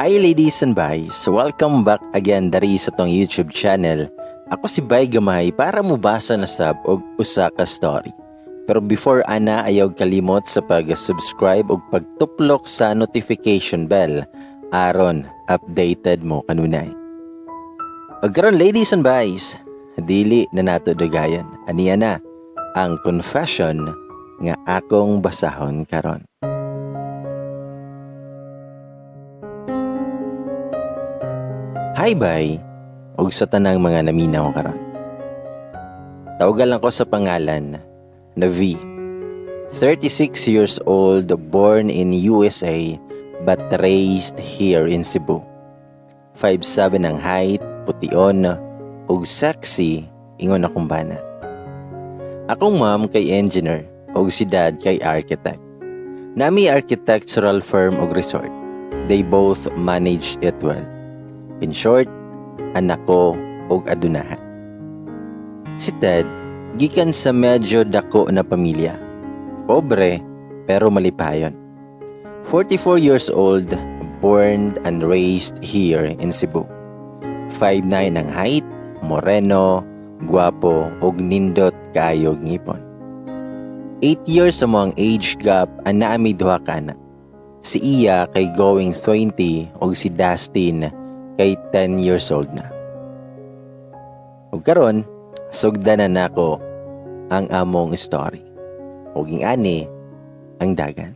Hi, ladies and guys! Welcome back again dari sa atong YouTube channel. Ako si Bay Gamay para mubasa na sab og usa ka story. Pero before ana, ayaw kalimot sa pag-subscribe ug pagtuplok sa notification bell aron updated mo kanunay. Ug karon, ladies and guys, dili na nato dugayan. Aniya na ang confession nga akong basahon karon. Hi, bay, ug sa tanang mga naminaw karon. Tawagan lang ko sa pangalan na V. 36 years old, born in USA but raised here in Cebu. 5'7 ang height, pution, ug sexy ingon akong bana. Akong mom kay engineer ug si dad kay architect. Naa mi'y architectural firm ug resort. They both manage it well. In short, anak ko og adunahan. Si Ted, gikan sa medyo dako na pamilya. Pobre, pero malipayon. 44 years old, born and raised here in Cebu. 5'9 ang height, moreno, guwapo ug nindot kaayog ngipon. 8 years sa ang age gap, ana mi duha ka anak. Si Iya kay going 20 ug si Dustin kay 10 years old na. Ug karon, sugdan na nako ang among story. Ug ani ang dagan.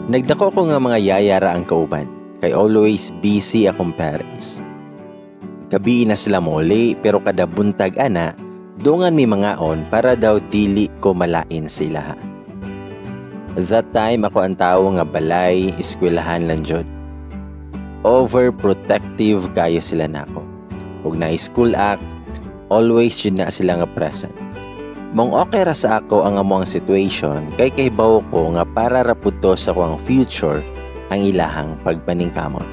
Nagdako ko nga mga yaya ra ang kauban kay always busy akong parents. Gabi na sila muli, pero kada buntag ana dungan mi mangaon para daw dili ko malain sila. That time, ako ang tao nga balay, eskwelahan lang jud. Overprotective kayo sila nako. Ug na school act, always jud na sila nga present. Mong okay ra sa ako ang among situation kay kahibaw ko nga para ra pud to sa akong future ang ilahang pagpaningkamot.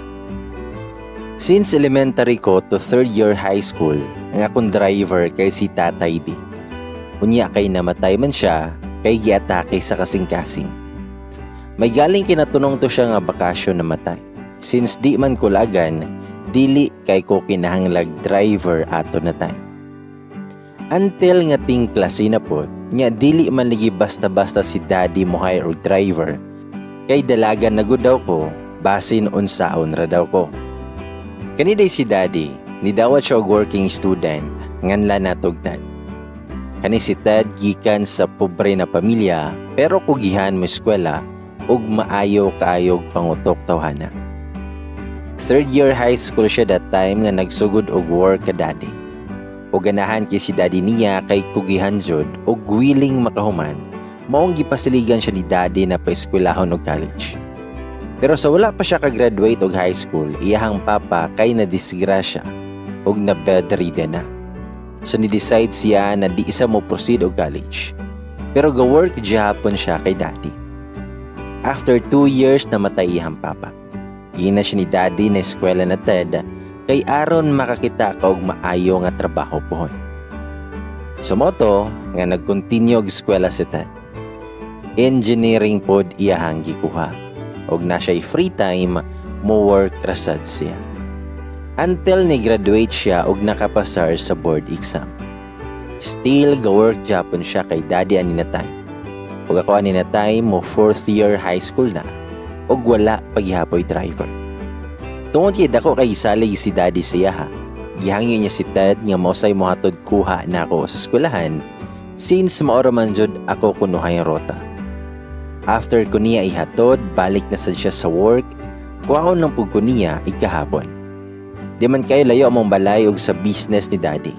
Since elementary ko to third year high school, ang akong driver kay si Tatay D. Unya kay namatay man siya kay giatake sa kasing-kasing. May galing kinatunong to siya nga bakasyon namatay. Since di man kulagan, dili kay ko kinahanglag driver ato na time. Until nga ting klase na pod, nya dili man lagi basta-basta si daddy mo hire og driver. Kay dalaga na gud daw ko, basin unsaon ra daw ko. Kani day si daddy, nidawat siya og working student, nganla natugtad. Kani si Ted, gikan sa pobre na pamilya pero kugihan mo eskwela ug maayo kaayog pangutok tawhana. Third year high school siya that time nga nagsugod og work ka daddy. O ganahan kay si daddy niya kay kugihan jud og willing makahuman, maong gipasiligan siya ni daddy na paeskwelahon og college. Pero sa wala pa siya ka-graduate og high school, iyahang papa kay na disgrasya og na bedridden na. So ni-decide siya na di isa mo proceed og college. Pero ga-work gihapon siya kay daddy. After 2 years, namatay iyang papa. Ina siya ni daddy na eskwela na Ted kay aron makakita ka og maayo nga trabaho pohon. So mao to nga nag-continue og eskwela si Ted. Engineering pod iyahang gikuha. Og na siya'y free time, mo work rasad siya. Until ni graduate siya og nakapasar sa board exam. Still ga-work japon siya kay daddy ani na time. Ug ako ani na time mo fourth year high school na ug wala paghihapoy driver. Tungod kay dako kay salig si daddy siya ha, gihangyo niya si Ted nga mausay mohatod kuha nako sa eskwelahan since maora man jud ako kunuhay ang rota. After ko niya ihatod, balik na sad siya sa work, kuhaon lang pud ko niya ikahapon. Di man kayo layo among balay og sa business ni daddy.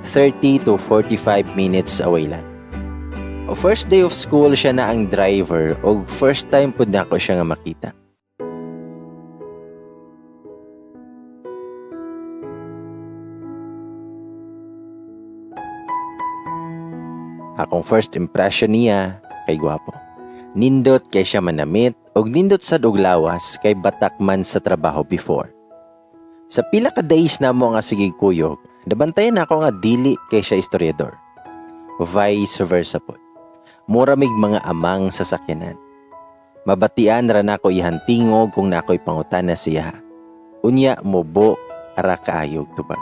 30 to 45 minutes away lang. First day of school, siya na ang driver og first time pud nako siya nga makita. Akong first impression niya kay gwapo. Nindot kay siya manamit og nindot sad og lawas kay batak man sa trabaho before. Sa pila ka days na mo nga sige kuyog, Nabantayan nako nga dili kay siya istoryador. Vice versa pod. Mura mig mga amang sa sakyanan. Mabatian ra nako iyang tingog kung naa ko'y pangutana siya. Unya mubo ra kaayog tubag.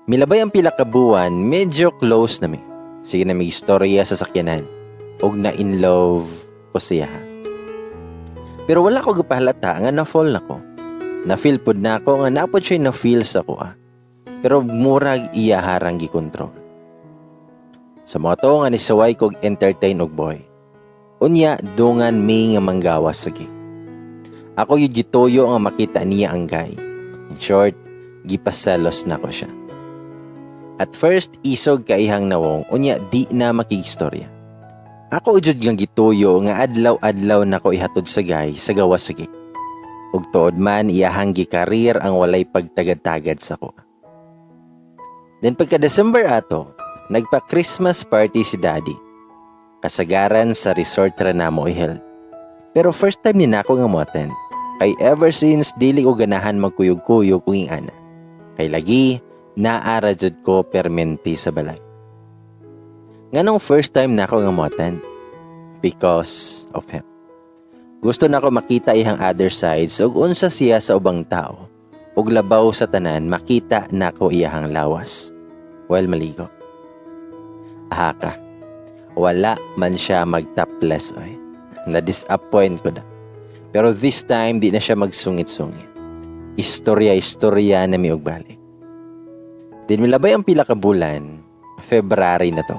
Milabay ang pila ka buwan, medyo close na mi. Sige na mig istorya sa sakyanan. Og na in love ko siya. Pero wala ko gipahalata nga na-fall na ko. Na-feel pod nako nga naa pod siya na-feel sa akoa. Pero murag iya rang gikontrol. Sa mao to nga nisuway kog entertain og boy. Unya dungan mi nga manggawas sa gate. Ako yung gituyo nga makita niya ang guy. In short, gipaselos nako siya. At first, isog kay iyang nawong, unya di na makigistorya. Ako jud nga gituyo nga adlaw-adlaw nako ihatod sa guy sa gawas sa gate. Ug tuod man iyahang gikarir ang walay pagtagad-tagad sa akoa. Then pagka December ato, nagpa-Christmas party si Daddy. Kasagaran sa resort ra namo i-held. Pero first time ni nako nga mo-attend. Kay ever since dili ko ganahan magkuyog-kuyog kung ingana. Kay lagi naa ra jud ko permente sa balay. Nganong first time nako nga mo-attend? Because of him. Gusto nako makita iyang other sides ug unsa siya sa ubang tao. Ug labaw sa tanan, makita nako iyahang lawas. Well, maligo. Aha ka. Wala man siya mag-topless oy. Na-disappoint ko na. Pero this time, di na siya magsungit-sungit. Istorya-istorya na mi og balik. Then milabay ang pila ka bulan, February na to.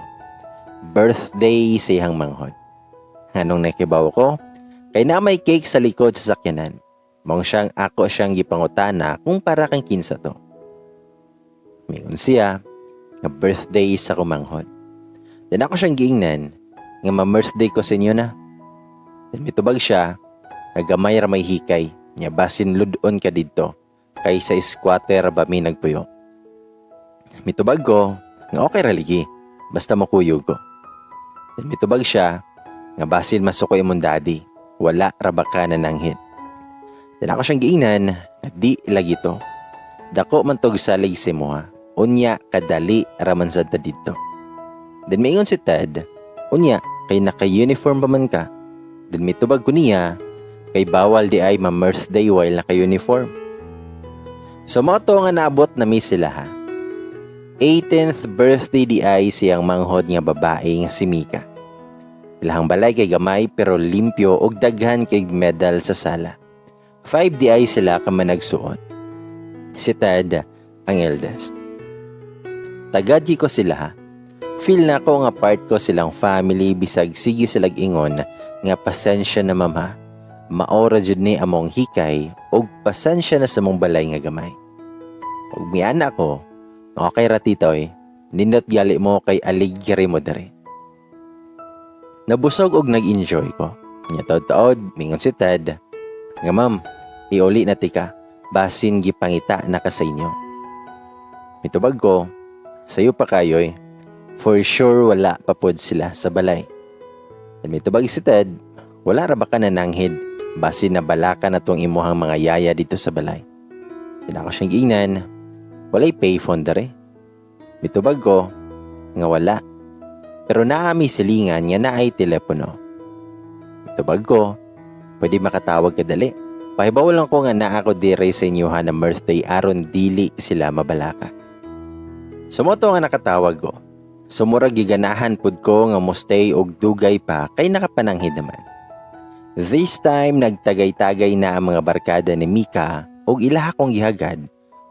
Birthday sa iyang manghod. Nganong nakibaw ko? Kay naa may cake sa likod sa sakyanan. Mao siyang ako siyang gipangutana kung para kang kinsa to. Mingon siya nga birthday sa akong manghod. Then ako siyang giingnan nga ma-birthday ko sa inyo na. Then mitubag siya nga gamay ra may hikay nya basin lud-on ka didto kay sa squatter ba mi nagpuyo. Mitubag ko nga okay ra ligi basta makuyog ko. Then mitubag siya nga basin masuko imong daddy, wala ra ba ka nananghid. Then ako siyang giingnan nga di lagi to. Dako man tog salig sa imoha. Unya kadali ra man sad ta didto. Then miingon si Ted, unya kay naka-uniform pa man ka. Then mitubag ko niya kay bawal di ay ma-birthday while naka-uniform. So mao to nga naabot na mi sila ha. 18th birthday di ay siyang manghod nga babae nga si Mika. Ilahang balay kay gamay pero limpyo og daghan kay medal sa sala. 5 di ay sila ka managsuon. Si Ted ang eldest. Tagad ko sila ha. Feel nako nga part ko silang family bisag sige silag ingon nga pasensya na, mama. Mao ra jud ni among hikay og pasensya na sa mong balay nga gamay. Ug miana ko, okay ra, titoy, nindot gali mo kay aligre mo dere. Nabusog og nag-enjoy ko. Nya taod-taod, mingon si Ted, nga ma'am, iuli na tika, basin gipangita na ka sa inyo. Mitubag ko, sayo pa kayoy, for sure wala pa pod sila sa balay. Mitubag si Ted, wala ra ba ka nananghid, basin na balaka na tong imuhang mga yaya dito sa balay. Then ako siyang giingnan, walay payphone dere. Mitubag ko, nga wala. Pero naa mi silingan nga naay telepono. Mitubag ko, pwede makatawag ka dali. Pahibaw lang ko nga naa ko dire sa inyo ha na birthday aron dili sila mabalaka. So mao to nga nakatawag ko. So murag giganahan pud ko nga mo stay og dugay pa kay nakapananghid naman. This time nagtagay-tagay na ang mga barkada ni Mika og ilaha kong gihagad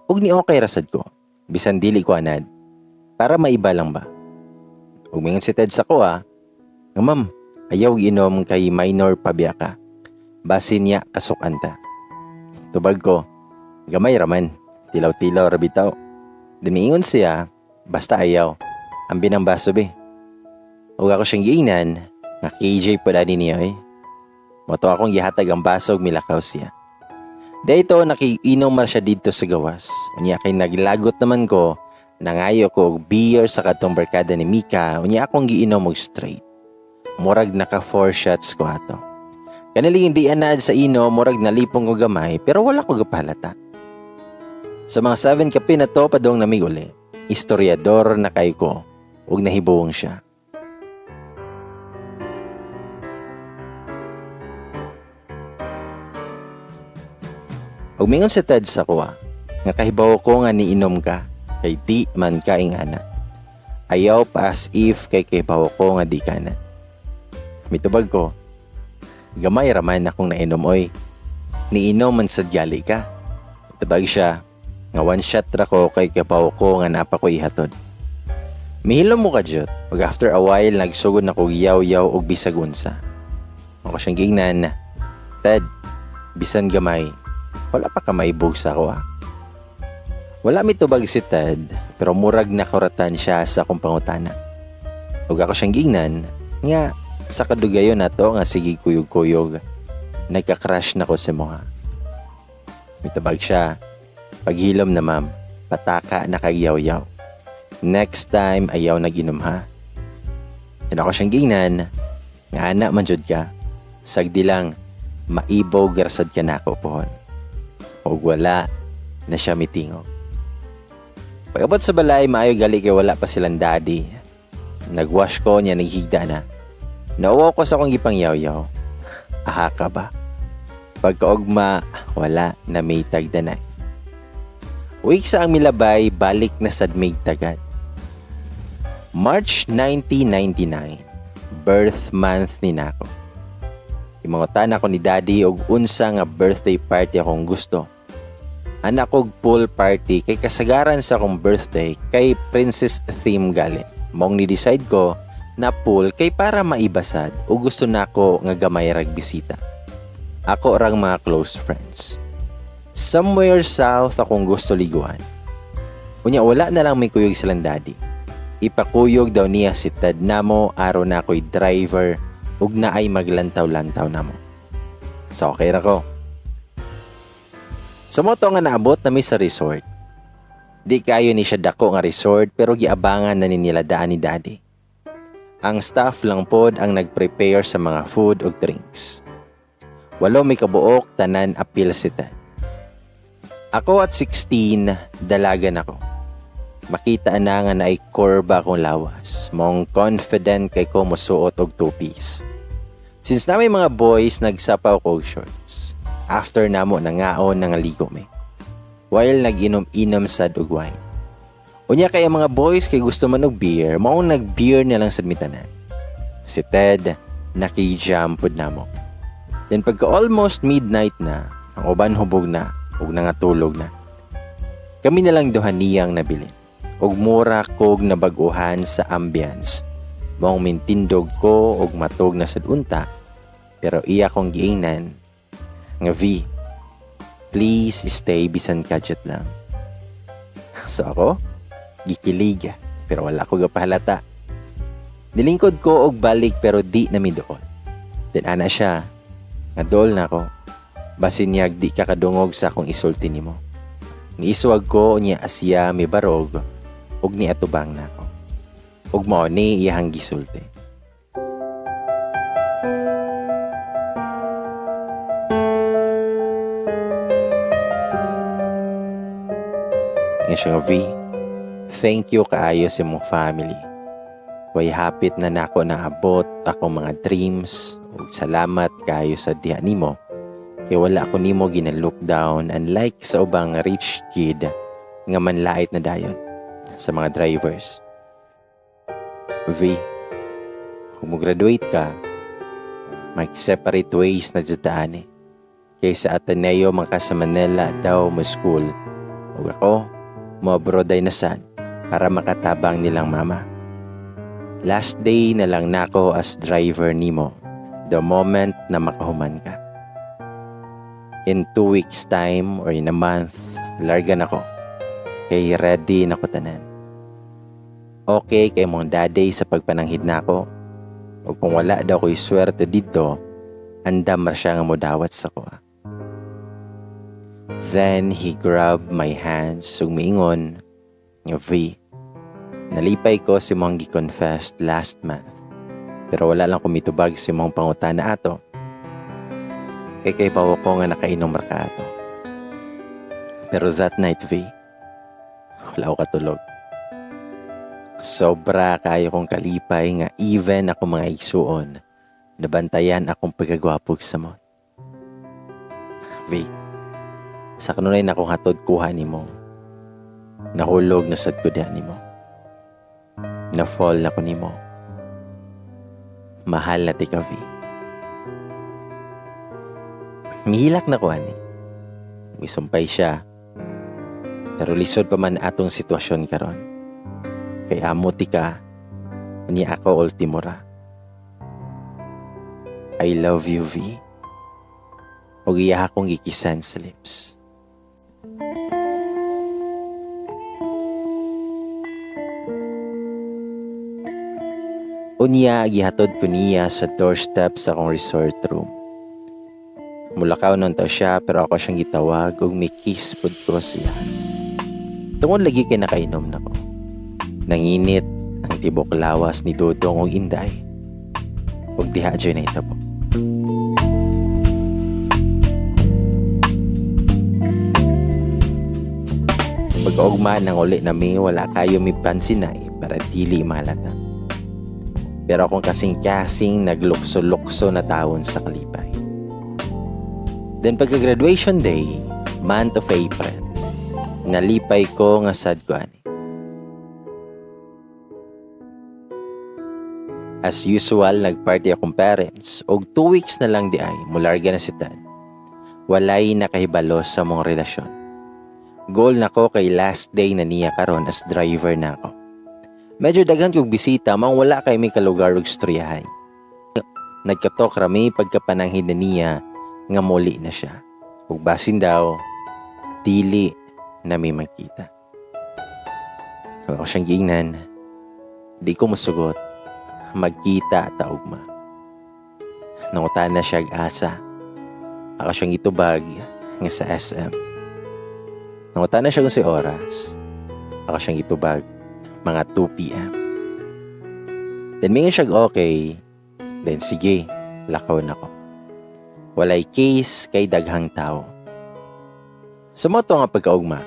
og ni okay rasad ko. Bisan dili ko anad. Para maiba lang ba. Ug mingon si Ted sa ko ah, nga ma'am, ayaw inom kay minor pa biya ka. Basin niya kasukan ta. Tubag ko, gamay raman, tilaw-tilaw ra bitaw. Dumiingon siya, basta ayaw. Ang binang baso be. Ug ako siyang giingnan, nga KJ po ani niya eh. Mao to akong gihatag ang baso ug milakaw siya. Dito nakiinom man siya dito sa gawas. Unya kay naglagot naman ko, nangayo ko og beer sa katong barkada ni Mika, unya akong giinom og straight. Murag naka 4 shots ko ato. Kaniling hindi anad sa ino, murag nalipong ko gamay, pero wala ko gapahalata. Sa mga 7 kapin na to padong na mig uli. Istoryador na kay ko ug nahibuong siya. Ug mingon si Ted sa kuha, nga kahibaw ko nga niinom ka, kay di man ka ingana. Ayaw pa as if kay kahibaw ko nga di ka na. Mitubag ko, gamay raman akong nainom oy. Niinom man sad gali ka. Mitubag siya, nga one shot ra ko kay kahibaw ko nga napa ko ihatod. Mihilom mo ka jud. Ug after a while nagsugod na kog yaw-yaw og bisag unsa. Ako siyang gingnan, Ted, bisan gamay, wala pa ka maibog sa ako ah. Wala mitubag si Ted, pero murag nakuratan siya sa akong pangutana. Ug ako siyang gingnan, nga sa kadugayon nato nga sige kuyog-kuyog, nagka-crush na ko sa moha. Mitubag siya, paghilom na ma'am, pataka na kagyaw-yaw. Next time ayaw nag-inom ha. Then ako siyang gingnan, nga ana man jud ka, sagdi lang, maibog rasad ka na ako pohon. Og wala na siya mitingog. Pag-abot sa balay, maayo gali kay wala pa silang daddy. Nagwash ko niya, naghigda na. Nauwaw ko sa akong gipangyaw-yaw. Aha ka ba? Pagkaugma, wala na may tagdanay. Week sa ang milabay, balik na sad mig tagad. March 1999, birth month ni nako. Imangutan ako ni Daddy og unsa nga birthday party akong gusto. Anak og pool party kay kasagaran sa akong birthday kay princess theme gali. Mong ni-decide ko na pool kay para maibasad o gusto nako nga gamay rag bisita. Ako rang mga close friends. Somewhere south akong gusto liguan. Unya wala na lang may kuyog silang daddy. Ipakuyog daw niya si Ted namo aron na ako'y driver ug naay maglantaw-lantaw namo. So okay ra ko. Sa moto nga naabot nami sa resort. Di kayo ni siya dako nga resort pero giabangan na ni nila daan ni daddy. Ang staff lang pod ang nagprepare sa mga food ug drinks. 8 may kabuok tanan apil si Ted. Ako at 16, dalagan ako. Makita na nga naay kurba akong lawas. Mong confident kay ko mosuot og two-piece. Since na may mga boys, nagsapaw ko og shorts. After namo nangaon nangaligo mi. While nag-inom-inom sad og wine. Unya kay ang mga boys kay gusto man og beer, maong nag-beer na lang sad mi tanan. Si Ted naki-jam pod namo. Then pagka almost midnight na, ang uban hubog na ug nangatulog na. Kami na lang duha niyang nabilin. Ug mura kog nabag-uhan sa ambience. Maong mintindog ko og matog na sad unta, pero iya kong giingnan nga V, please stay bisan kadyot lang. So ako, gikilig, pero wala ko gapahalata. Nilingkod ko og balik pero di na mi dool. Then ana siya, nga dool na ako. Basin niyag di ka kadungog sa akong isulti nimo. Niiswag ko niya asya mi barog og niatubang nako. Ug mao ni iyahang gisulti. Nga siya nga, V, thank you kaayo sa imong family. Way hapit na nako naabot akong mga dreams ug salamat kaayo sa diha nimo. Kay wala ako nimo gina-look down unlike sa ubang rich kid nga manlait na dayon sa mga drivers. V, kung mo-graduate ka, mag separate ways na jud ta ani. Kay sa Ateneo man ka sa Manila daw mo school. Ug ako, mo abroad ay nasad para makatabang nilang mama. Last day na lang nako as driver nimo, the moment na makahuman ka. In 2 weeks time or in a month, larga na ko. Kay ready na ko tanan. Okay kay mong daddy sa pagpananghid nako. O kung wala daw ko'y swerte dito, andam ra siya nga modawat sa kuha. Then he grabbed my hands ug miingon nga V, nalipay ko si mong gi-confessed last month. Pero wala lang kumitubag si mong pangutana ato. Kay kay bawo ko nga nakainom ra ka ato. Pero that night, V, Wala ko katulog. Sobra kayo kong kalipay nga even ako mga igsuon, nabantayan akong pagkagwapo og samot. V, sa kanunay na akong hatod kuha nimo. Nahulog na sad ko diha nimo. Na-fall na ko nimo. Mahal na tika, V. Mihilak na ko ani. Misumpay siya. Pero lisod pa man atong sitwasyon karon. Kay amo tika, niya ako ultimo ra. I love you, V. Ug iya akong gikisan sa lips. Unya, gihatod ko niya sa doorstep sa akong resort room. Mulakaw nun to siya, pero ako siyang gitawag ug may kiss pud ko siya. Tungod lagi kay nakainom na ko. Nanginit ang tibok lawas ni Dodong ug Inday. Ug diha jud nahitabo. Pag-ugma ng uli nami, wala kayo mi pansinay para dili mahalata. Pero akong kasing-kasing naglukso-lukso na tawon sa kalipay. Then pagka-graduation day, month of April, nalipay ko nga sad ko ani. As usual, nagparty akong parents og 2 weeks na lang di ay mularga na si Ted. Walay nakahibalo sa mong relasyon. Goal na ko kay last day na niya karon as driver na ako. Medyo daghan kog bisita, mang wala kay mi kalugar og istoryahay. Nagkatok rami pagkapananghid na niya nga muli na siya. Ug basin daw, dili na mi magkita. So, ako siyang giingnan, di ko musugot, magkita ta ugma. Nangutan na siya ag asa. Ako siyang itubag nga sa SM. Nangutan na siya kung si oras. Ako siyang itubag mga 2 p.m. Then mingon siya okay. Then sige, lakaw na ko. Walay case kay daghang tao. Sa moto nga pagkaugma,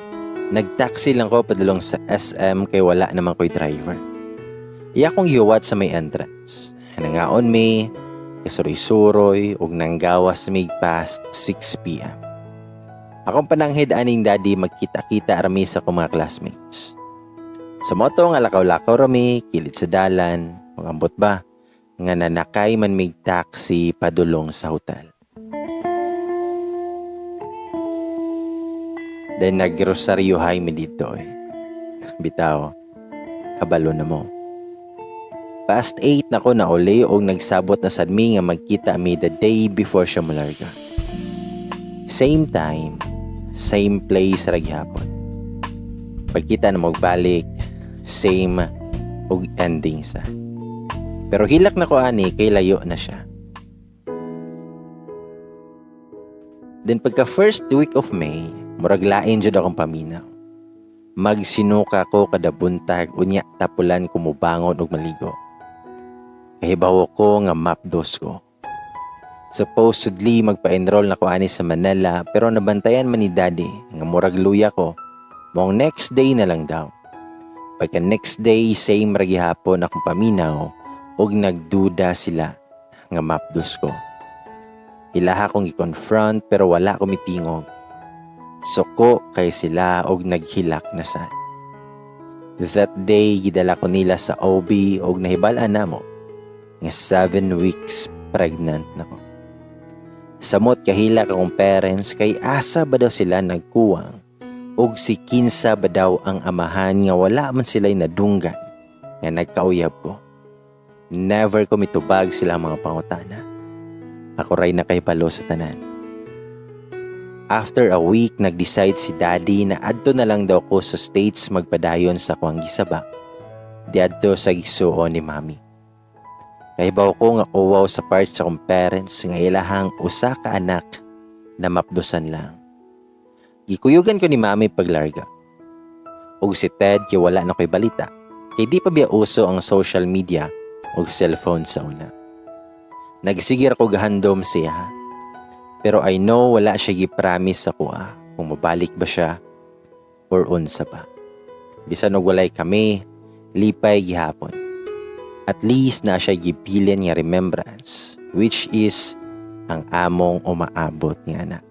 nagtaxi lang ko padulong sa SM kay wala naman ko'y driver. Iya kong gihuwat sa may entrance. Nangaon mi, kasuroy-suroy, ug nanggawas mig past 6 p.m. Akong pananghid aning daddy magkita-kita rami sa akong mga classmates. Sa moto nga lakaw-lakaw rami, kilid sa dalan, magambot ba, nga nanakay man mig taxi padulong sa hotel. Then nagrosaryo hay mi dito. Bitaw, kabalo na mo. Past 8 na ko na uli og nagsabot na sad mi nga magkita mi the day before siya mularga. Same time, same place ra gihapon. Pagkita na magbalik, same og ending sa. Pero hilak na ko ani kay layo na siya. Then pagka first week of May, murag lain jud akong paminaw. Magsinuka ko kada buntag, unya tapulan ko mubangon og maligo. Kahibawo ko nga mapdos ko. Supposedly magpa-enroll na ko ani sa Manila, pero nabantayan man ni Daddy nga murag luya ko. Maong next day na lang daw. Pagka next day, same ra gihapon akong paminaw og nagduda sila nga mapdos ko. Ilaha kong i-confront pero wala ko mitingog. Suko kay sila og naghilak na sad. That day, gidala ko nila sa OB og nahibal-an namo nga 7 weeks pregnant na ko. Samot kahilak akong parents kay asa ba daw sila nagkuwang og si kinsa ba daw ang amahan nga wala man sila'y nadunggan nga nagkauyab ko. Never ko mitubag sila ang mga pangutana. Ako ray nakahibalo sa tanan. After a week, nag-decide si Daddy na adto na lang daw ko sa States magpadayon sa kuwang gisaba. Di adto sa gisuon ni Mami. Kahibaw ko nga uwaw sa part sa akong parents nga ilahang usa ka anak na mapdusan lang. Gikuyugan ko ni Mami paglarga. Og si Ted kay wala na ko'y balita. Kay di pa biya uso ang social media og cellphone sa una. Nagsigir ko gahandom siya. Pero I know wala siya gi-promise sa kuha kung mabalik ba siya or unsa pa. Bisan og walay kami, lipay gihapon. At least naa siya gibilin nga remembrance, which is ang among umaabot nga anak.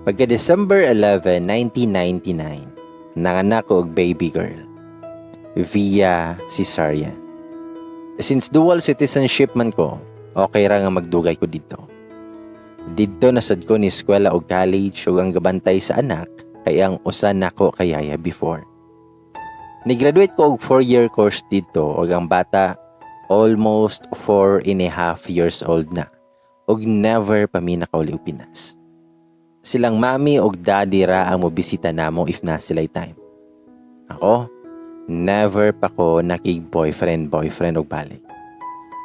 Pagka December 11, 1999, nanganak ko og baby girl via cesarean. Since dual citizenship man ko, okay ra nga magdugay ko didto. Didto na sad ko ni eskwela og college ug ang gabantay sa anak kay ang usa nako ka yaya before. Ni-graduate ko og 4-year course didto ug ang bata almost 4.5 years old na ug never pa mi nakauli og Pinas. Silang mami og daddy ra ang mobisita namo if naa sila'y time. Ako, never pa ko nakig boyfriend boyfriend og balik.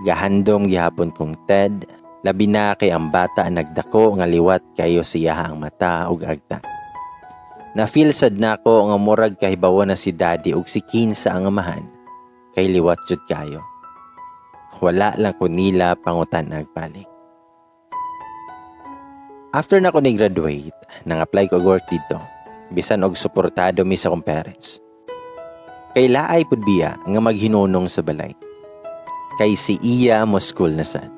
Gahandom gihapon kong Ted, labi na kay ang bata nagdako nga liwat kayo siya ang mata ug agta. Na-feel sad nako nga murag kahibawo na si daddy ug si kinsa ang amahan kay liwat jud kayo. Wala lang ko nila pangutan-ag balik. After na ko ni-graduate, nang-apply ko og work didto. Bisan og suportado mi sa akong parents. Kay laay pud biya nga maghinunong sa balay. Kay si iya mo school na sad.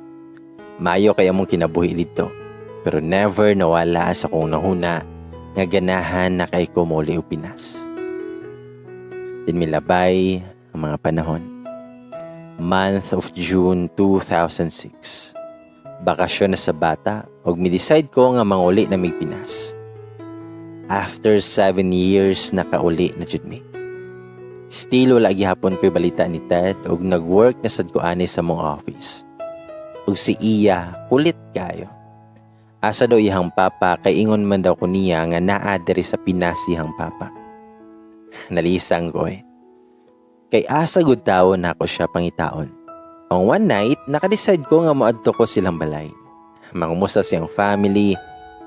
Maayo kay among kinabuhi didto. Pero never nawala sa akong nahuna nga ganahan na kay ko muli og Pinas. Then milabay ang mga panahon. Month of June 2006. Bakasyon na sa bata ug mi-decide ko nga manguli na mig Pinas. After 7 years, nakauli na jud mi. Still wala gihapon ko'y balita ni Ted ug nag-work na sad ko ani sa among office. Ug si iya kulit kayo. Asa daw iyang papa kay ingon man daw ko niya nga naa diri sa Pinas iyang papa. Nalisang ko eh. Kay asa gud tawo nako siya pangitaon? Ang one night, nakadecide ko nga moadto ko silang balay. Mangumusta siyang family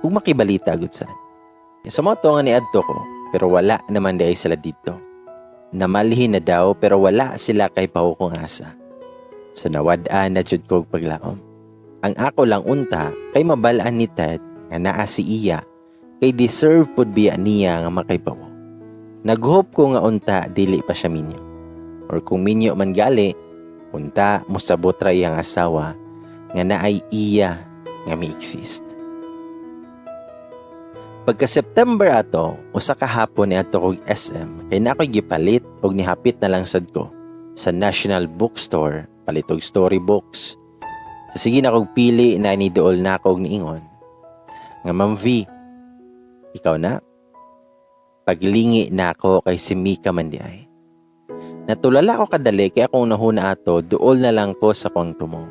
ug makibalita gud sad. So mao to nga niadto ko, pero wala naman diay sila didto. Namalhin na daw pero wala sila kahibawo kung asa. So nawad-an na jud ko og paglaom. Ang ako lang unta kay mabal-an ni Ted nga naa si iya kay deserve pud biya niya nga makaibawo. Naghope ko nga unta dili pa siya minyo. Or kung minyo man gali, unta mosabot ra iyang asawa nga naay iya nga mi-exist. Pagka September ato, usa ka hapon ni adto kog SM kay naa ko'y gipalit og nihapit na lang sad ko sa National Bookstore palit og storybooks. Sa sige na kog pili na ni duol na ako og niingon nga, "Ma'am V, ikaw na?" Paglingi na ako kay si Mika man di ay. Natulala ko kadali kay akong nahuna ato duol na lang ko sa akong tumong,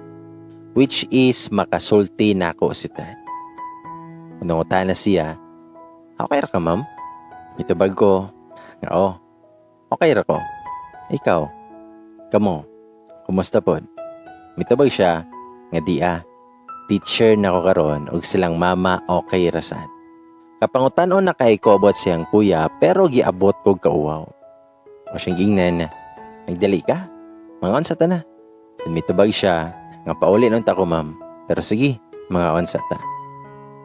which is makasulti nako si Ted. Nangutana siya, "Okay ra ka, ma'am?" Mitubag ko, "Oo, okay ra ko. Ikaw, kamo, kumusta pod?" Mitubag siya, nga di ah, teacher na ko karon ug silang mama okay ra sad. Kapangutan-on na kay ko about siyang kuya pero giabot ko kauwaw. O siyang gingnan, "Nagdali ka? Mga unsa ta na." Then mitubag siya, nga pauli nun ta ko, ma'am. Pero sige, mga unsa ta.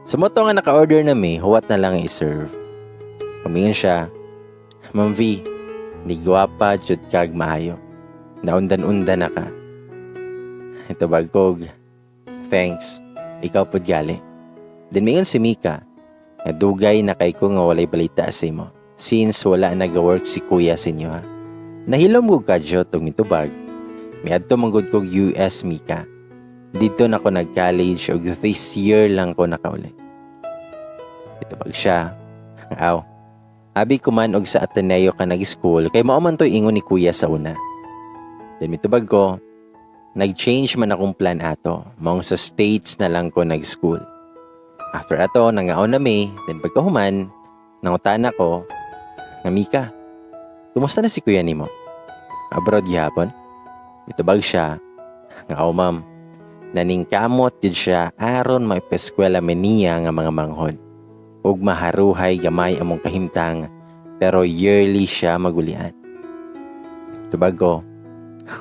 Sa mao to nga naka-order na mi, huwat na lang i-serve. Kumingon siya, "Ma'am V, ni gwapa jud kag maayo. Naundan-undan na ka." Itubag kog, "Thanks, ikaw pud gali." Then mingon si Mika, nga dugay na kay ko nga walay balita sa imo. Since wala nag-work si kuya sa inyo ha. Nahilom ko kadyot og mitubag, "Miadto man gud kog US, Mika. Didto na ko nag-college ug this year lang ko nakauli." Mitubag siya, "Aw. Abi ko man og sa Ateneo ka nag-school kay mao man to'y ingon ni kuya sa una." Then mitubag ko, "Nag-change man akong plan ato. Maong sa States na lang ko nag-school." After ato, nangaon na mi, then pagkahuman, nangutana ko, nga "Mika, kumusta na si kuya nimo? Abroad gihapon?" Mitubag siya, nga "Aw, ma'am, naningkamot jud siya aron maipeskwela mi niya nga mga manghod. Ug maharuhay gamay among kahimtang pero yearly siya magulian." Tubag ko,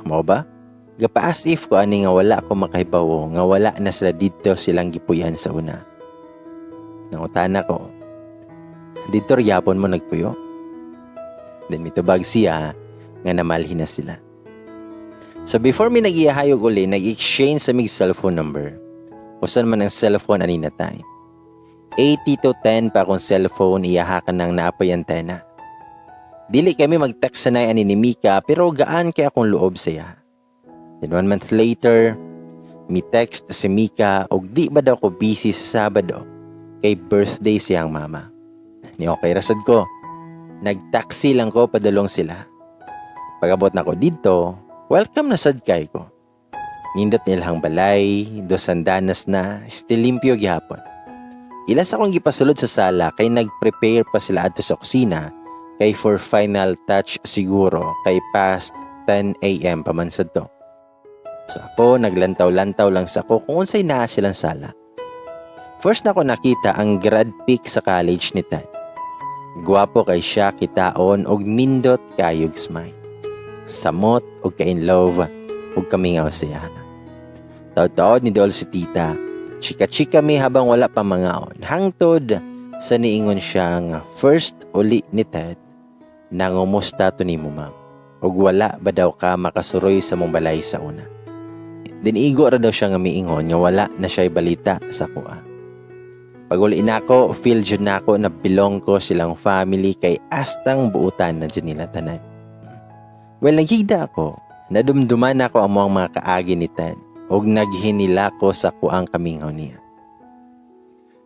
"Mao ba? Gapa-as if ko ani nga wala ko makahibawo nga wala na sila didto silang gipuy-an sa una." Nangutana ko, "Didto gyapon mo nagpuyo?" Then mitubag siya nga namalhin na sila. So before mi nag-iyahayog uli, nag-exchange sa mig cellphone number. Usan man ang cellphone ani na time. 80 to 10 pa akong cellphone, iyaha ka ng naapay antena. Dili kami mag-text sanay ani ni Mika, pero gaan kay akong loob siya. Then one month later, mi text si Mika og di ba daw ko busy sa Sabado kay birthday siyang mama. Ni okay rasad ko. Nag-taxi lang ko padulong sila. Pag-abot na ko dito, welcome na sad kay ko. Nindot nilang balay, dos andanas na, still limpyo gihapon. Ilas akong gipasulod sa sala kay nag-prepare pa sila adto sa kusina kay for final touch siguro kay past 10 a.m. pa man sad to. So ako naglantaw-lantaw lang sa ko kung unsay naa silang sala. First na ko nakita ang grad pic sa college ni Ted. Gwapo kay siya kitaon og nindot kayog smile. Samot og ka-in love og kamingaw siya. Taod-taod ni Dol si tita. Chika-chika mi habang wala pa mangaon. Hangtod sa niingon siya nga first uli ni Ted, nangumusta to nimo ma'am. Og wala ba daw ka makasuroy sa mong balay sa una. Dinigo ra daw siya nga miingon nga wala na siya'y balita sa kuha. Pag uli na ako, feel jud na ako na belong ko silang family kay astang buutan na jud nila tanan. Well, naghigda ako. Nadumduman ako ang mga kaagi ni Ted og naghinila ko sa kuang kamingaw niya.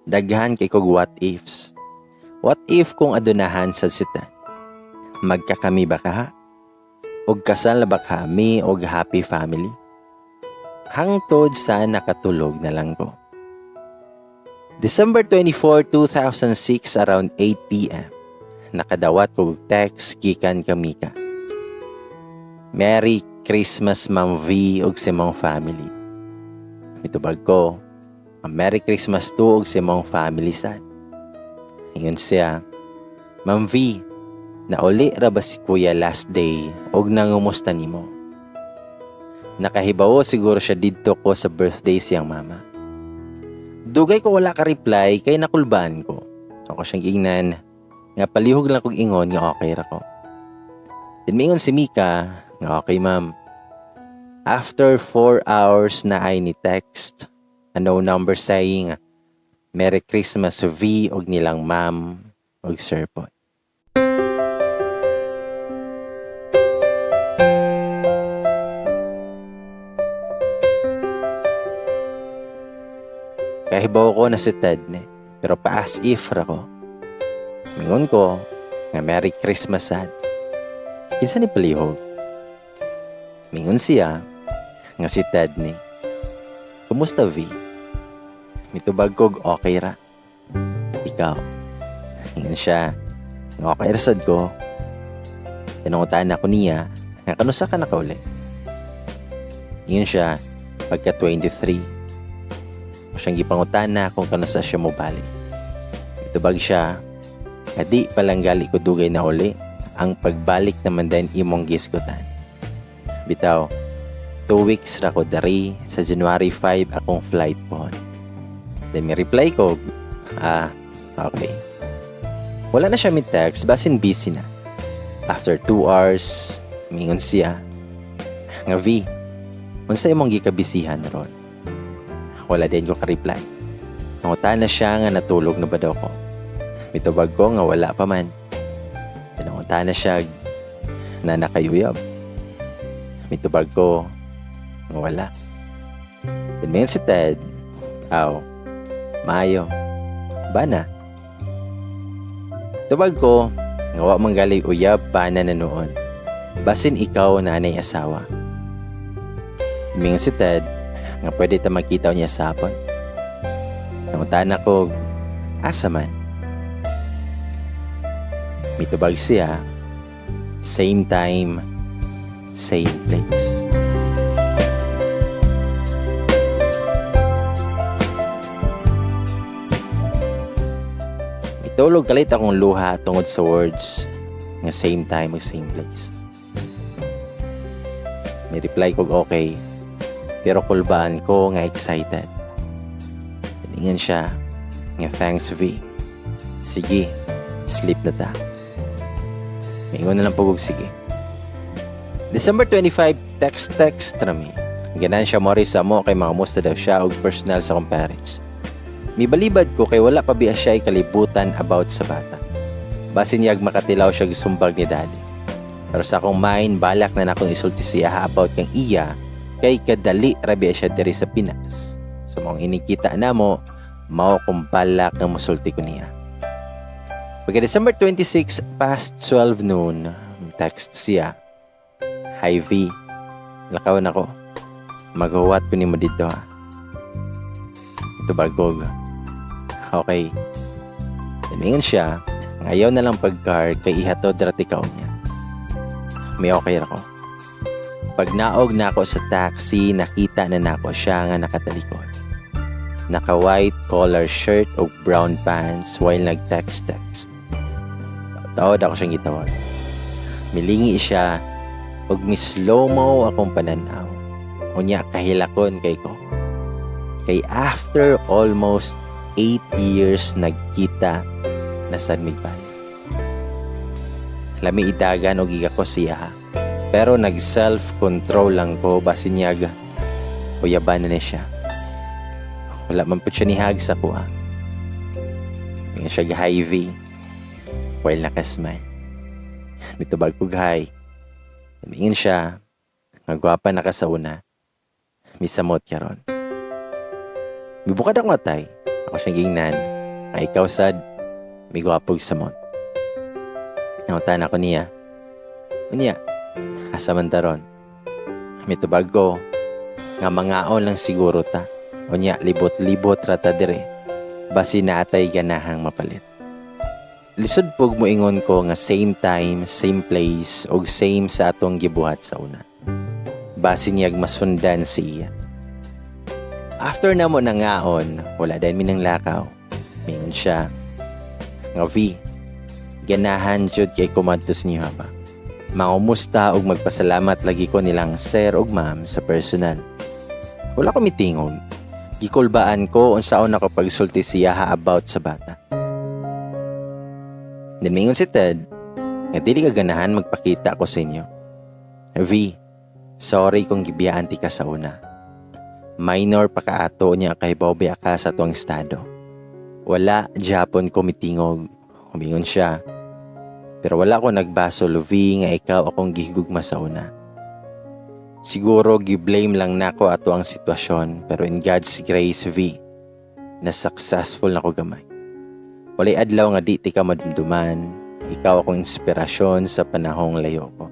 Daghan kay kog what ifs. What if kung adunahan sa si Ted? Magkakami ba ka? Og kasal na ba kami og happy family? Hangtod sa nakatulog na lang ko. December 24, 2006 around 8 p.m. Nakadawat kog text gikan ka Mika. Merry Christmas Ma'am V ug sa imong family. Mitubag ko, ang Merry Christmas to ug sa imong family sad. Ingon siya, Ma'am V, nauli ra ba si Kuya last day og nangumusta nimo? Nakahibawo siguro siya didto ko sa birthday siyang mama. Dugay ko wala ka reply kay nakulbaan ko. Ako siyang ingnan nga palihog lang kog ingon nga okay ra ko. Then mingon si Mika nga okay ma'am. After 4 hours na ay ni text a no number saying Merry Christmas V og nilang ma'am og sir po. Kahibaw ko na si Ted ni, pero pa-as if ra ko. Mingon ko nga Merry Christmas sad. Kinsa ni palihog? Mingon siya nga si Ted ni. Kumusta V? Mitubag kog okay ra. Ikaw? Ingon siya nga okay ra sad ko. Tinungutan ako niya nga kanusa ka nakauli. Ingon siya pagka 23. O siyang gipangutana kung kanusa siya mobalik. Mitubag siya nga di palanggali ko dugay na uli ang pagbalik naman din imong gisgutan. Bitaw, 2 weeks ra ko dari sa January 5 akong flight po. Then may reply ko, okay. Wala na siya mi text, basin busy na. After 2 hours, mingon siya, nga V, unsa imong gikabisihan ron? Wala din ko ka-reply. Nangutan na siya nga natulog na ba daw ko. Mitubag ko nga wala pa man. Nangutan na siya na nakayuyab. Mitubag ko nga wala. Then mayon si Ted, aw, maayo, bana. Tubag ko, nga wa man gali uyab bana na noon. Basin ikaw na anay asawa. Mingon si Ted, nga pwede ta magkita niya sa hapon. Nangutan ako, asa man? Mitubag siya, same time, same place. Mitulog kalit akong luha tungod sa words nga same time ug same place. Ni-reply kog okay, pero kulbaan ko nga excited. Tiningan siya nga thanks V. Sige, sleep na ta. Mingon na lang pud kog sige. December 25, text text rami. Ganahan siya mo sa amo kay makamusta daw siya og personal sa akong parents. Mibalibad ko kay wala pa biya siya kalibutan about sa bata. Basin niyag makatilaw siya sumbag ni Daddy. Pero sa akong mind, balak na nakong isulti siya about kang iya kay kadali ra biya siya diri sa Pinas. So maong inikita namo, mao kong balak nga musulti ko niya. Pagka December 26, past 12 noon, text siya. "Hi V, lakaw na ko. Maghuwat ko nimo dito ha." Mitubag kog, "Okay." Ingon siya, ayaw na lang pag-car kay ihatod ra tika niya. May okay ra ko. Pag naog nako sa taxi, nakita na nako siya nga nakatalikod. Naka white collar shirt o brown pants while nag-text-text. Taod ako siyang gitawag. Milingi siya ug mi-slow-mo akong pananaw. Unya kahilakon kay ko. Kay after almost 8 years nagkita na sad mig balik. Lami idagan og gigako siya ha. Pero nag self-control lang ko basin niyag uyaban na ni siya. Wala man pud siya nihag sa kuha. Ingon siya, "Hi V," while nakasmile. Mitubag kog, "Hi." Mingon siya nga gwapa na ka sa una. Misamot karon. Mibukad ako atay. Ako siyang gingnan nga ikaw sad migwapog samot. Nangutana ko niya. Unya, asa man ta ron? Mitubag ko nga mangaon lang siguro ta. Unya, libot-libot ra ta dire. Basi naatay ganahang mapalit. Lisod pug moingon ko nga same time, same place, og same sa atong gibuhat sa una. Basi niyag masundan si iya. After na mo nangaon, wala din mi nang lakaw. Mingon siya nga, "V, ganahan jud kay ko madto sa inyo ba. Mangumusta og magpasalamat lagi ko nilang sir og ma'am sa personal." Wala ko mitingog. Gikulbaan ko unsaon ako pagsulti siya ha about sa bata. Then mingon si Ted nga dili ka ganahan magpakita ko sa inyo. "V, sorry kung gibiyaan ti ka sa una. Minor pa ka ato niya kay biya ka sa tuang estado." Wala Japon ko mitingog. Humingon siya. "Pero wala ko nagbasol, V, nga ikaw akong gihigugma sa una. Siguro gi-blame lang nako ato ang sitwasyon, pero in God's grace, V, na successful na ko gamay. Walay adlaw nga di ti ka madumduman, ikaw akong inspirasyon sa panahong layo ko."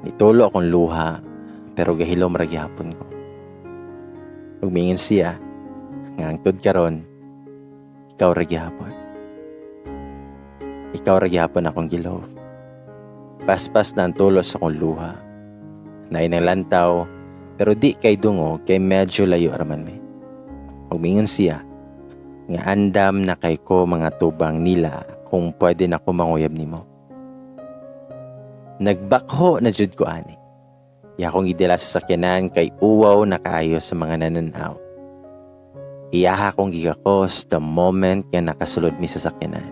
Nitulo akong luha, pero gahilom ra gihapon ko. Ug mingon siya nga hangtod karon ikaw ra gihapon. Ikaw ra gihapon akong gilove. Paspas na ang tulo sa akong luha. Naay nanglantaw, pero di kay dungog kay medyo layo raman mi. Ug mingon siya nga andam na kay ko mga tubang nila kung pwede na ko manguyab nimo. Nagbakho na jud ko ani. Iya akong gidala sa sakyanan kay uwaw na kaayo sa mga nananaw. Iyaha akong gigakos the moment nga nakasulod mi sa sakyanan.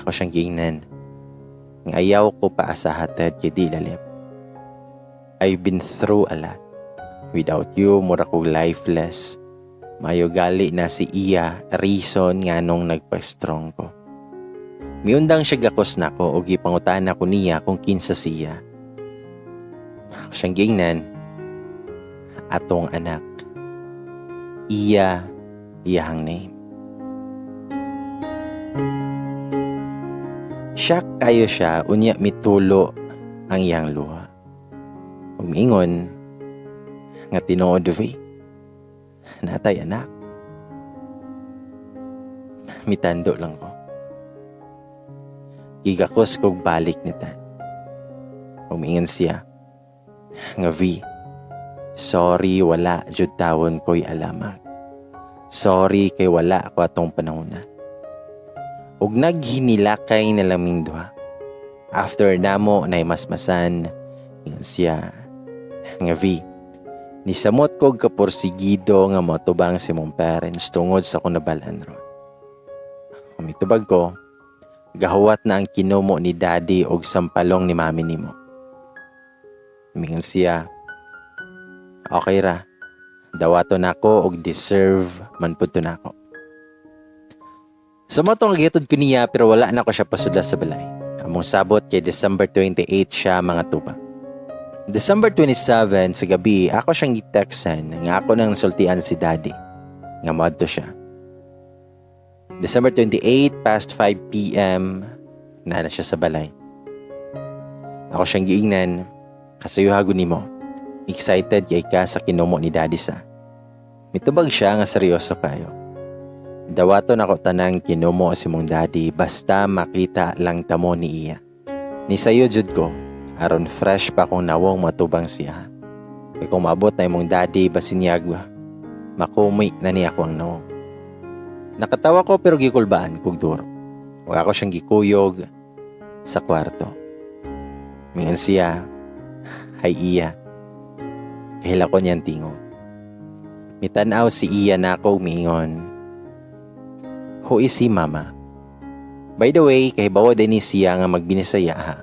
Ako siyang giingnan nga ayaw ko paasaha, Ted, kay di lalip. I've been through a lot. Without you, mura kog lifeless. Mayo gali na si iya reason nga nung nagpa-strong ko. Miundang siya gakos nako og gipangutan ako niya kung kinsa siya. Ako siyang giingnan, atong anak. Iya, iyahang name. Shock kayo siya, unya mitulo ang iyang luha. Ug miingon nga tinuod, V. Natay anak. Mitando lang ko. Gigakos kog balik ni Ted. Ug miingon siya nga, "V, sorry, wala jud tawon ko'y alamag. Sorry kay wala ako atong panahon na." Ug naghinilakay na laming duha. After namo na masmasan, ingon siya nga, "V, nisamot kog kaporsigido nga motubang sa imong parents tungod sa akong nabalaan ron." Mitubag ko, Gahuwat na ang kinumo ni Daddy og sampalong ni Mami nimo. Mingon siya, "Okay ra. Dawato nako og deserve man pud to nako." So mao to ang gitod ko niya, pero wala na ko siya pasudla sa balay. Among sabot kay December 28 siya mga tuba. December 27 sa gabi, ako siyang gi-textan nga ako nang nasultian si Daddy nga moadto siya. December 28 past 5 p.m. na na siya sa balay. Ako siyang giingnan, "Kasayuha gud nimo. Excited kay ka sa kinumo ni Daddy sa." Mitubag siya nga seryoso kayo. "Dawaton ako tanang kinumo sa imong daddy basta makita lang tamo ni iya. Ni sayo jud ko aron fresh pa kong nawong matubang siya. Kay kung maabot na imong daddy, basinyag makumi na niya ako ang nawong." Nakatawa ko pero gikulbaan kog duro. Wa ako siyang gikuyog sa kwarto. Mingon siya, "Hi, Iya." Kahila ko niyang tingog. Mitanaw si Iya na ako, miingon, "Who is he, Mama?" By the way, kahibawo din ni siya nga magbinisaya ha.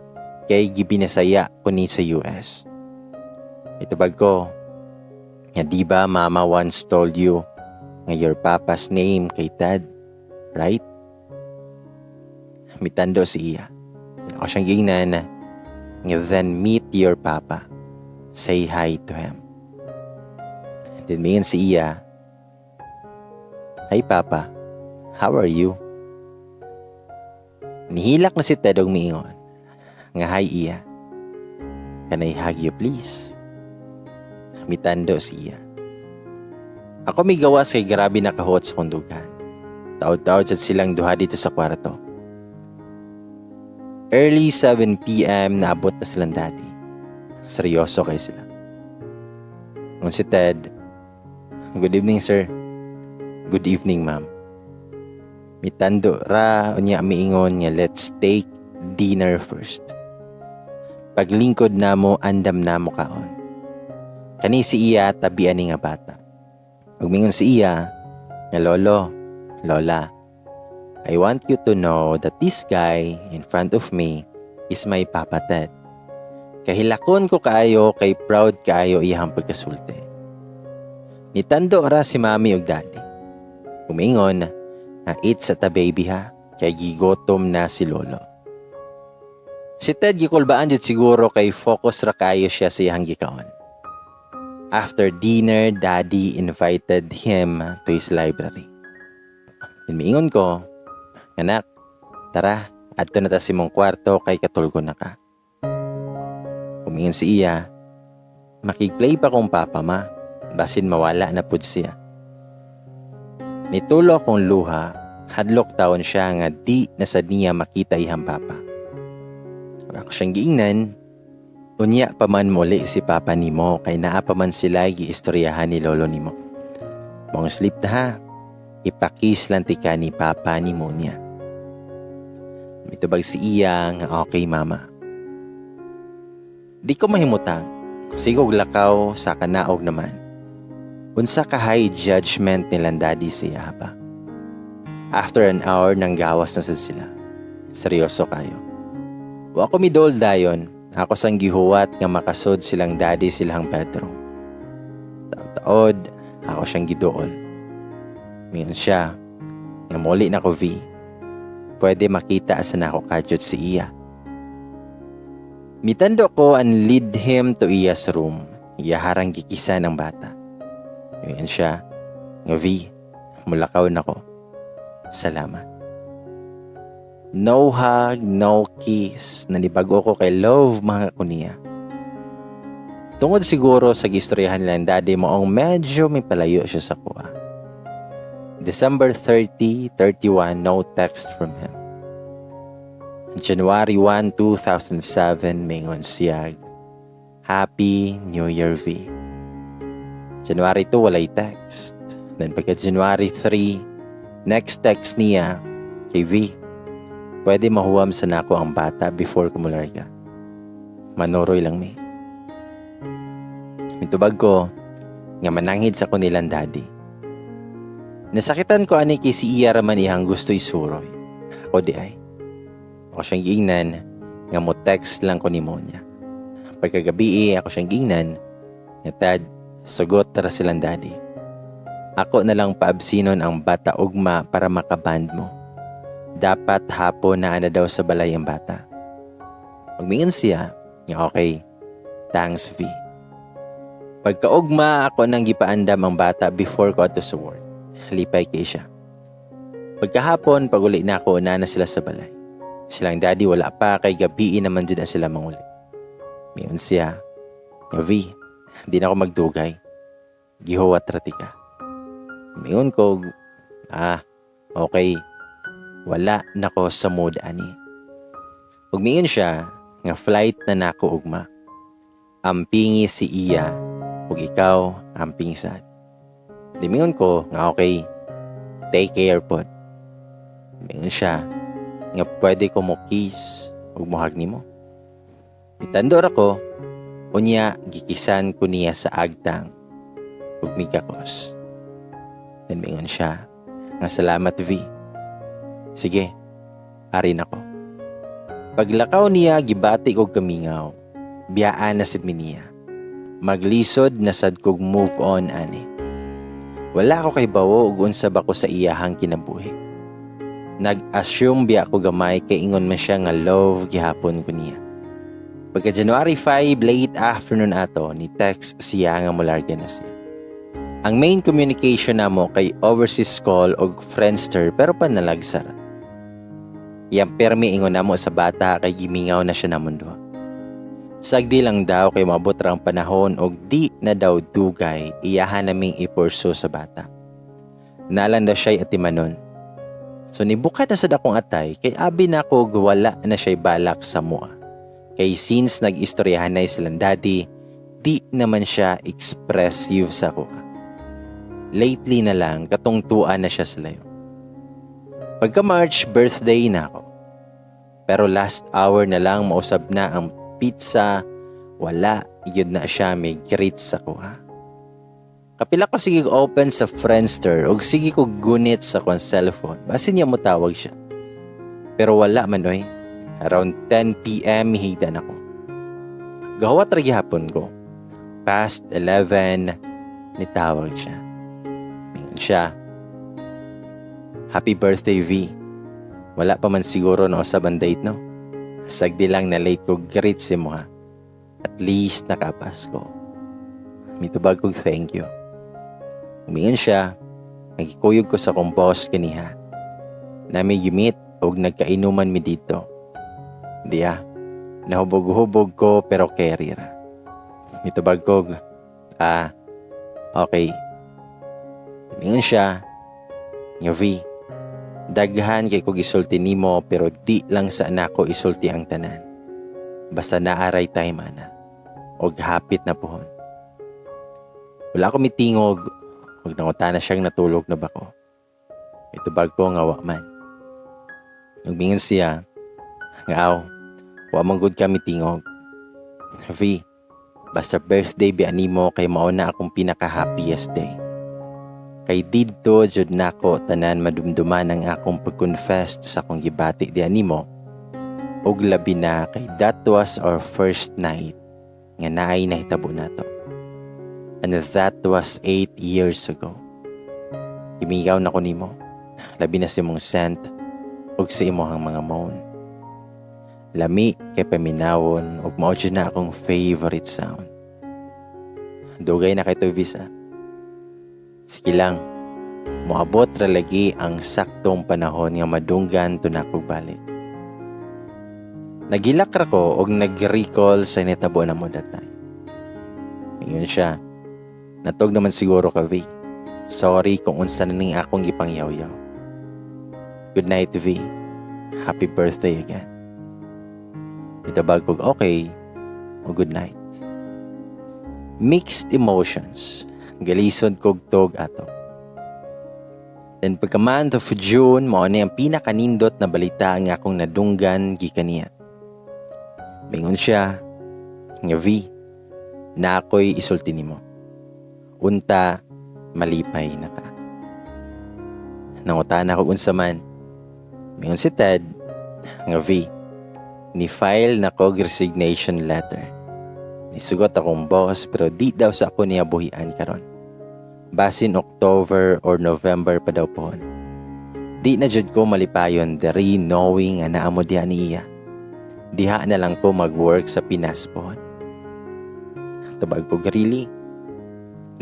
Kay gibinasaya ko ni sa US. Itubag ko, nga di ba Mama once told you nga your papa's name kay Ted, right? Mitando si Iya. Ako siyang gingnan nga, "Then meet your papa. Say hi to him." Then mingon si Iya, "Hi, Papa. How are you?" Nihilak na si Ted og miingon nga, "Hi, Iya. Can I hug you, please?" Mitando si Iya. Ako migawas kay grabe nakahuot sa kong dughan. Taod-taod sad silang duha dito sa kwarto. Early 7 p.m. naabot na silang daddy. Seryoso kay sila. Nung si Ted, "Good evening, sir. Good evening, ma'am." Mitando ra unya miingon nga let's take dinner first. Paglingkod namo, andam namo kaon. Kani si Iya tabian ni nga bata. Ug mingon si Iya nga, "Lolo, Lola, I want you to know that this guy in front of me is my Papa Ted." Kahilakon ko kaayo kay proud kaayo iyang pagkasulti. Nitando ra si Mami ug Daddy. Umingon na eat sa ta, baby, ha, kay gigotom na si Lolo. Si Ted gikulbaan jud siguro kay focus ra kayo siya sa iyang gikaon. After dinner, Daddy invited him to his library. Miingon ko, "Anak, tara, adto na ta sa imong kwarto kay katulgo na ka." Umingon si Iya, "Makig-play pa kong papa, Ma. Basin mawala na pud siya." Nitulo akong luha, hadlok taon siya nga di na sad niya makita iyang papa. Ako siyang giingnan, "Unya pa man muli si papa nimo kay naa pa man sila giistoryahan ni lolo nimo. Mong sleep na ha. Ipakis lang tika ni papa nimo niya." Mitubag si Iya nga, "Okay, Mama." Di ko mahimutang. Sigog lakaw sa kanaog naman. Unsa ka high judgment nilang daddy siya ba? After an hour, nang gawas na sad sila. Seryoso kayo. Wa ko midol dayon. Ako sang gihuwat nga makasud silang daddy silang bedroom. Taod-taod, ako siyang giduol. Mingon siya, nga muli na ko, V. Pwede makita sa nako kadyot si Iya. Mitando ko and lead him to Iya's room. Iya harang gikisa ng bata. Mingon siya, nga V, mulakaw na ko. Salamat. No hug, no kiss. Nanibago ko kay love mga ko niya. Tungod siguro sa gistoryahan nila ng daddy mo ang medyo may palayo siya sa kuha. December 30, 31, no text from him. January 1, 2007, mingon siya, "Happy New Year, V." January 2, walay text. Then pagka January 3, next text niya kay V, pwede mahuwam sa nako ang bata before kumularga. Manuroy lang mi. Mitubag ko nga mananghid sa ko nilang daddy. Nasakitan ko ani kay si Iya raman iyang gusto isuroy. Ako di ay. Ako siyang giingnan nga mo text lang ko nimo niya. Pagkagabi, ako siyang giingnan nga, "Tad, sugot ra silang daddy. Ako na lang paabsinon ang bata ugma para makaband mo. Dapat hapon na ana daw sa balay ang bata." Magmingon siya nga, "Okay, thanks, V." Pagkaugma, ako nang gipaandam ang bata before ko adto sa work. Lipay kay siya. Pagkahapon, paguli na ako, na na sila sa balay. Silang daddy wala pa kay gabii naman jud na sila manguli. Miingon siya, "V, di na ako magdugay. Gihuwat ra tika." Miingon ko, "Ah, okay. Wala na ko sa mood ani." Ug miingon siya nga flight na nako ugma. Ampingi si iya ug ikaw amping sad. Di miingon ko nga okay. Take care pod. Miingon siya nga pwede ko mo kiss ug mo-hug nimo. Mitandor ako, unya gikisan ko niya sa agtang ug migakos. Then miingon siya nga salamat, V. Sige, ari na ko. Paglakaw niya, gibati kog kamingaw. Biyaan na sad mi niya. Maglisod na sad kog move on ani. Wala ko kaybawo ug unsa ba ko sa iyahang kinabuhi. Nag-assume biya ko gamay kay ingon man siya nga love gihapon ko niya. Pagka January 5, late afternoon ato, ni text siya nga mularga na siya. Ang main communication namo kay overseas call og Friendster, pero panalagsa ra. Iyang permi ingon namo sa bata kay gimingaw na siya namon duha. Sagdi lang daw kay maabot ra ang panahon og di na daw dugay iyahan naming i-pursue sa bata. Nalan daw siya'y atimanon. So nibuka na sad akong atay kay abi na ko wala na siya'y balak sa mua. Kay since nag-istoryahan na silang daddy, di naman siya expressive sa kuha. Lately na lang, katungtuan na siya sa layo. Pagka March, birthday na ako. Pero last hour na lang mausab na ang pizza, wala yun na siya may greet sa kuha. Kapila ko sige open sa Friendster ug sige ko gunit sa akong cellphone. Basin niya mo tawag siya. Pero wala man oy. Around 10 p.m. higda na ko. Gahuwat ra gihapon ko. Past 11, nitawag siya. Mingon siya, "Happy birthday, V. Wala pa man siguro no sa date, no? Sagdi lang na late ko greet si mo ha. At least nakapas ko." Mitubag kog thank you. Umingon siya, nagikuyog ko sa kong boss kaniha. Nami gimit og nagkainuman mi dito. Diya, nahubog-hubog ko pero carry ra. Mitubag kog, "Ah, okay." Umingon siya, nga "V, daghan kay kog isulti nimo pero di lang sa nako isulti ang tanan. Basta naaray time ana. Og hapit na pohon." Wala ko mitingog ug nangutana siyang natulog na ba ko. Mitubag ko nga wa man. Nagmingon siya nga aw, wa man gud kami tingog. V, basta birthday biya nimo kay mao na akong pinaka-happiest day. Kay didto jud nako tanan madumduman ang akong pag-confess sa akong gibati diha nimo. Ug labi na kay that was our first night nga naay nahitabo nato. And that was 8 years ago. Gimingaw na ko nimo. Labi na sa imong scent ug sa imong mga moan. Lami kay paminawon ug mao jud na akong favorite sound. Dugay na kay to, Visa. Sige lang, moabot ra lagi ang saktong panahon nga madunggan to nakog balik. Nagilak ra ko og nag-recall sa nitabo na mo that time. Ingon siya, "Natog naman siguro ka, V. Sorry kung unsa na ning akong gipangyaw-yaw. Good night, V. Happy birthday again." Mitubag kog okay o good night. Mixed emotions. Galisod kog tog ato. Then pagka month of June, mao ni ang pinakanindot na balita ang akong nadunggan gikan niya. Mingon siya nga, "V, na ako'y isulti nimo. Unta malipay na ka." Nangutana ko unsa man. Mingon si Ted nga, "V, Ni file na ko resignation letter. Nisugot akong boss, pero di daw sa ako niya buhian karon. Basin October or November pa daw pohon. Di na jud ko malipayon diri knowing nga naa mo diha niya. Diha na lang ko mag-work sa Pinas pohon. Tubag ko, "Really?"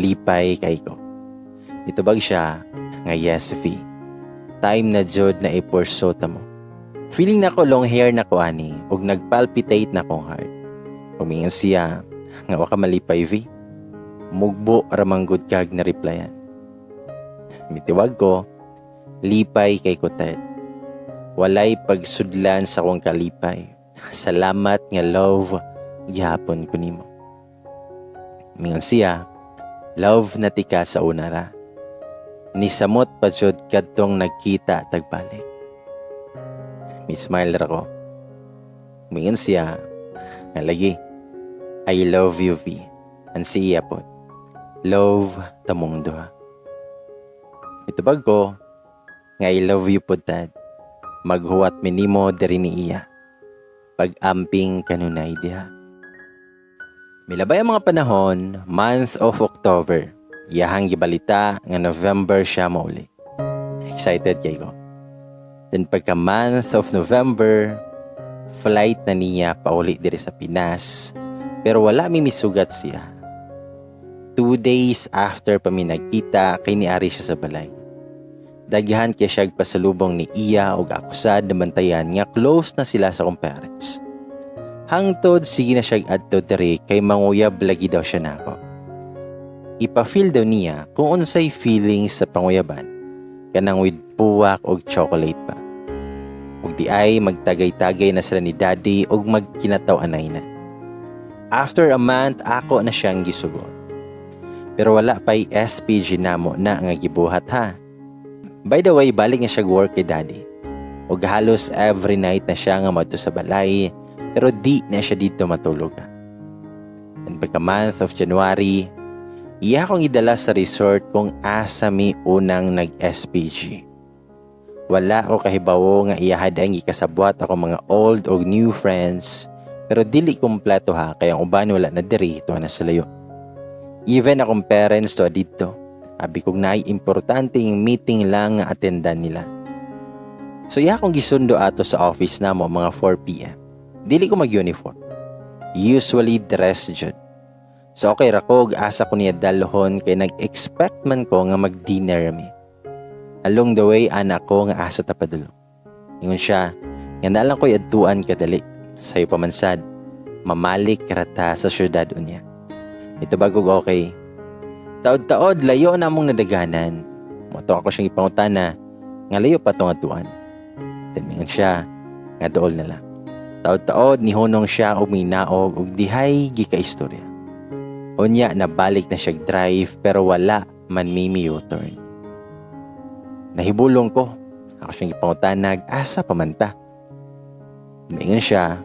Lipay kay ko. Itubag siya nga, "Yes, V. Time na jud na i-pursue ta mo." Feeling na ko long hair na ko ani ug nagpalpitate na kong heart. Umingon siya nga, "Wa ka malipay, V? Mugbo ramanggod kag na replyan." Mitiwag ko, "Lipay kay ko, Ted. Walay pagsudlan sa akong kalipay. Salamat nga love gihapon ko nimo." Mingon siya, "Love na tika sa una ra. Nisamot pa jud kadtong nagkita tagbalik." Mi smile ra ko. Mingon siya nga, "Lagi. I love you, V." Ang siya pod. "Love tamong duha." Itubag ko nga, "I love you pod, Tad. Maghuwat minimo diri ni iya. Pag-amping kanunay diha." Milabay ang mga panahon, month of October. Iyahang gibalita nga November siya mauli. Excited kay ko. Then pagka month of November, flight na niya pauli diri sa Pinas. Pero wala mi misugat siya. 2 days after pa mi nagkita kay niari siya sa balay. Daghan kay siya pasalubong ni iya og ako sad nabantayan nga close na sila sa akong parents. Hangtod sige na siya adto diri kay manguyab lagi daw siya nako. Ipa-feel daw niya kung unsay feelings sa panguyaban, kanang with puwak og chocolate pa. Ug di ay magtagay-tagay na sila ni Daddy og magkinataw-anay na. After a month, ako na siyang gisugot. Pero wala pa'y SPG namo na nga gibuhat ha. By the way, balik na siya work kay Daddy. Ug halos every night na siya nga madto sa balay, pero di na siya dito matulog ha. And pagka month of January, iya akong idala sa resort kung asa mi unang nag-SPG. Wala ko kahibawo nga iyahad ang gikasabwat ako mga old og new friends, pero dili kumpleto ha, kaya ang uban wala na diri, tuwa na sa layo. Even akong parents to didto. Abi kog naay importanteng meeting lang nga attendan nila. So iya akong gisundo ato sa office namo mga 4 p.m. Dili ko mag-uniform. Usually dress jud. So okay ra ko og asa ko niya dalhon kay nag-expect man ko nga mag-dinner mi. Along the way, ana ko nga asa ta padulong. Ingon siya nga naa lang ko'y adtuan kadali. Sayo pa man sad, mamalik rata sa syudad unya. Itubag og okay. Taod-taod, layo na among nadaganan. Mao to ako siyang ipangutana nga layo pa tong adtuan. Then mingon siya nga dool na lang. Taod-taod, nihunong siya og minaog og dihay gikaistorya. Unya nabalik na siya drive, pero wala man mi U-turn. Nahibulong ko. Ako siyang ipangutanag asa pa man ta. Ningon siya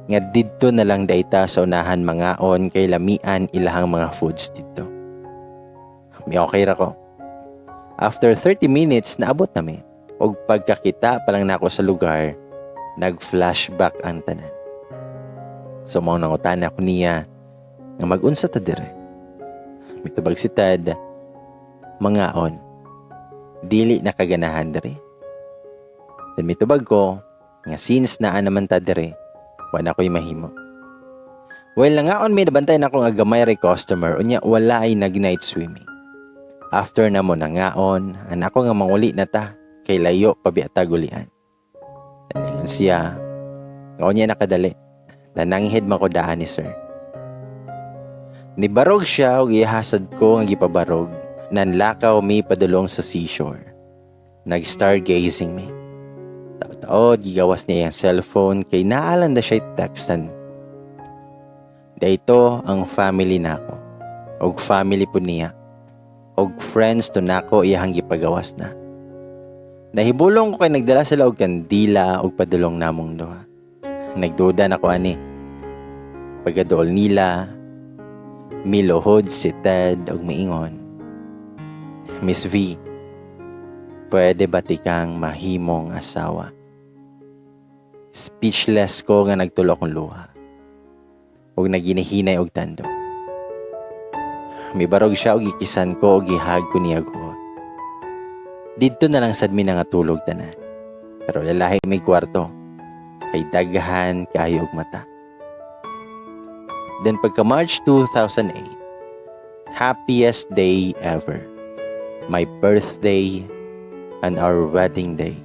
nga didto na lang dayta sa unahan mangaon kay lamian ilahang mga foods didto. Mi okay ra ko. After 30 minutes, naabot nami. Og pagkakita pa lang nako sa lugar, nag-flashback ang tanan. So mao nangutana ko niya nga mag-unsa ta dire. Mitubag si Ted, "Mangaon. Dili na kaganahan dire." Then mitubag ko nga since naa naman ta dire, wala ko'y mahimo. Well, nangaon may nabantay na akong gamay ray customer, unya wala ay nag-night swimming. After na mo nangaon, ana ko nga manguli na ta kay layo pa biya gulian. Ningon siya nga unya nakadali. Nananghid man ko daan ni sir. Nibarog siya og ihasad ko nga gipabarog. Nanlakaw mi padulong sa seashore. Nag-stargazing mi. Taod-taod, gigawas niya ang cellphone kay naalan na siya textan. Dito ang family nako. Og family po niya. Og friends to nako iyahang gipagawas na. Nahibulong ko kay nagdala sila og kandila og padulong namong duha. Nagduda na ko ani. Pagkaduol nila, miluhod si Ted og miingon, "Miss V, pwede ba tikang mahimong asawa?" Speechless ko nga nagtulo akong luha. Ug naginahinay og tando. Mibarog siya og gikisan ko og gihag ko niya guot. Didto na lang sad mi nangatulog tanan. Pero lalahi may kwarto. Kay daghan kaayo og mata. Then pagka March 2008, happiest day ever. My birthday and our wedding day.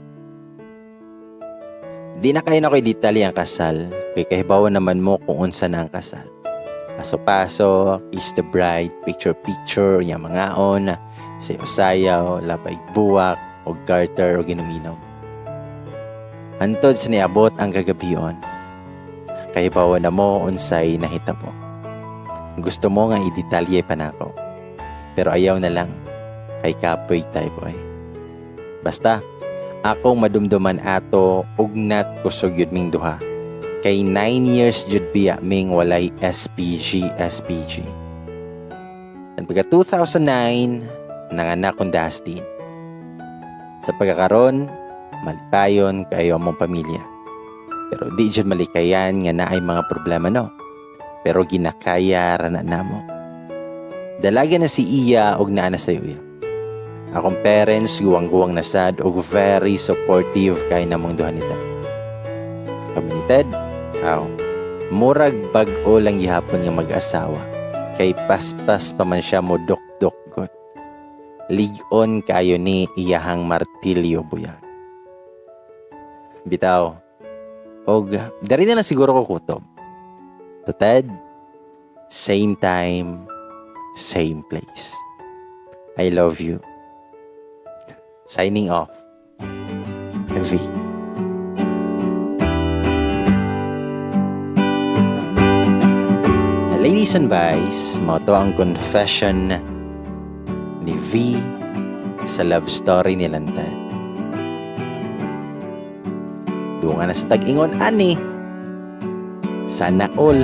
Di na kaayo nako i-detalye ang kasal, kay kahibaw naman mo kung unsa na ang kasal. Paso-paso, kiss the bride, picture-picture, nya mangaon, sayaw-sayaw, labay buwak, og garter og inom-inom. Hantod sa niabot ang kagabion. Kahibaw na mo unsay nahitabo. Gusto mo nga i-detalye pa nako. Pero ayaw na lang. Kay kapoy tayo, boy. Basta, akong madumduman ato ugnat kusog yun ming duha. Kay 9 years jud biya ming walay SPG SPG. And pagka 2009, nanganak kong Dustin. Sa pagkakaron, malipayon kaayo among pamilya. Pero di jud malikayan nga naay mga problema, no. Pero ginakaya ra na namo. Dalaga na si Iya og naa na sa uyab. Akong parents guwang-guwang na sad og very supportive kay namong duha nita. Kami ni Ted, aw, murag bag-o lang gihapon nga mag-asawa. Kay paspas pa man siya mo dok-dok god. Lig-on kaayo ni iyahang martilyo buyag. Bitaw. Og dari na lang siguro ko kutob. To Ted, same time, same place. I love you. Signing off. V. Ladies and boys, mao to ang confession ni V sa love story ni Lantan. Dungan na sa tag-ingon ani. Sana all.